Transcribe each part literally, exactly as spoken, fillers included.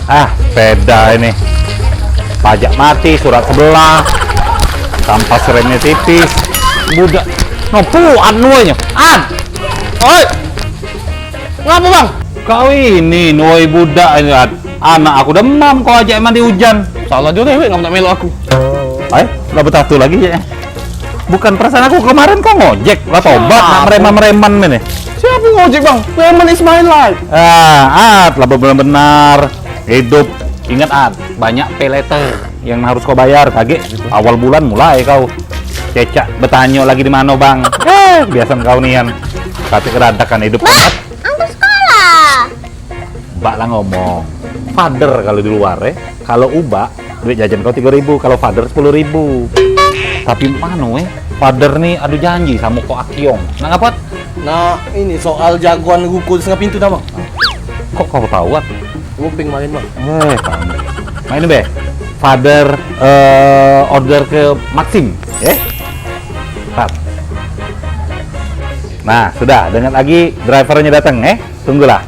Ah, sepeda ini. Pajak mati, surat sebelah. Kampas remnya tipis. Budak. No, puan nuanya. An. Oi. Ngapa, Bang? Kau ini, nuai budak ini, At. Anak aku demam, kau ajak mandi hujan. Salah juga dewek, ngapa nak melok aku? Ai, lah betatu lagi ya. Bukan perasaan aku kemarin kau ngojek, lah tobat nak mereman-mereman ini. Siapa ngojek, Bang? Lemon is my life. Ah, At, lah benar-benar hidup. Ingat, At, banyak pay later yang harus kau bayar. Kagek awal bulan mulai kau cecak betanyo lagi di mano, Bang. Eh, kebiasaan kau nian. Tapi keradakan hidup. Bak, aku sekolah. Bak lah ngomong, father kalau di luar, eh. Kalau ubak, duit jajan kau tiga ribu, kalau father sepuluh ribu. Tapi mano, eh, father ni ado janji samo kok Akyong. Nak ngapa? Nah, ini soal jagoan ruko di setengah pintu dah, Bang. Kok kau tahu, At? Nguping main, Bang. Eh, pandai. Main be. Father, eh, order ke Maxim, eh? Tat. Nah, sudah, dengar lagi drivernya datang, eh? Tunggulah.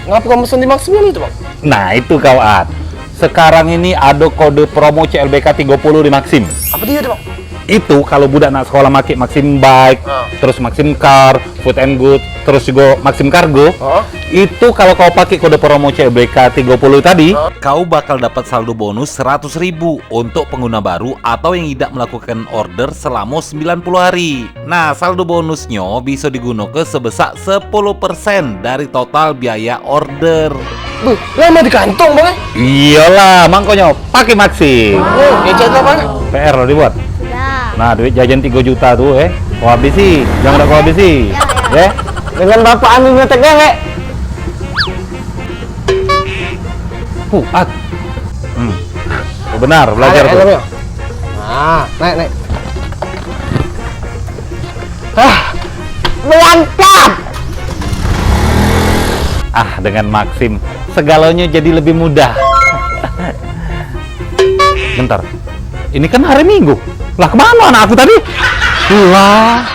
Ngapa kau mesen di Maxim itu, Bang? Nah, itu kau, At. Sekarang ini ada kode promo C L B K tiga puluh di Maxim. Apa dia itu, Bang? Itu kalau budak nak sekolah make Maxim Bike, ah, terus Maxim Car, Food and Good, terus juga Maxim Cargo, ah, itu kalau kau pakai kode promo C L B K tiga puluh tadi, ah, kau bakal dapat saldo bonus seratus ribu untuk pengguna baru atau yang idak melakukan order selama sembilan puluh hari. Nah, saldo bonusnyo bisa digunoke sebesak sepuluh persen dari total biaya order. Beuh, lama di kantong, Bang, eh? Iyalah, mangkonyo pakai Maxim. Oh, kecek tu apa? P R lo dibuat. Sudah. Nah, duit jajan tiga juta tu, eh. Kau habisi, jangan dak kau habisi. Ya, ya. Ya. Dengan bapak anu ngetek dewek. Puat. Hmm. Oh, benar, belajar tu. Helmnyo. Nah, naik, naik. Ah, mantap. Ah, dengan Maxim, segalanya jadi lebih mudah. Bentar, ini kan hari Minggu. Lah, kemana anak aku tadi? Lah.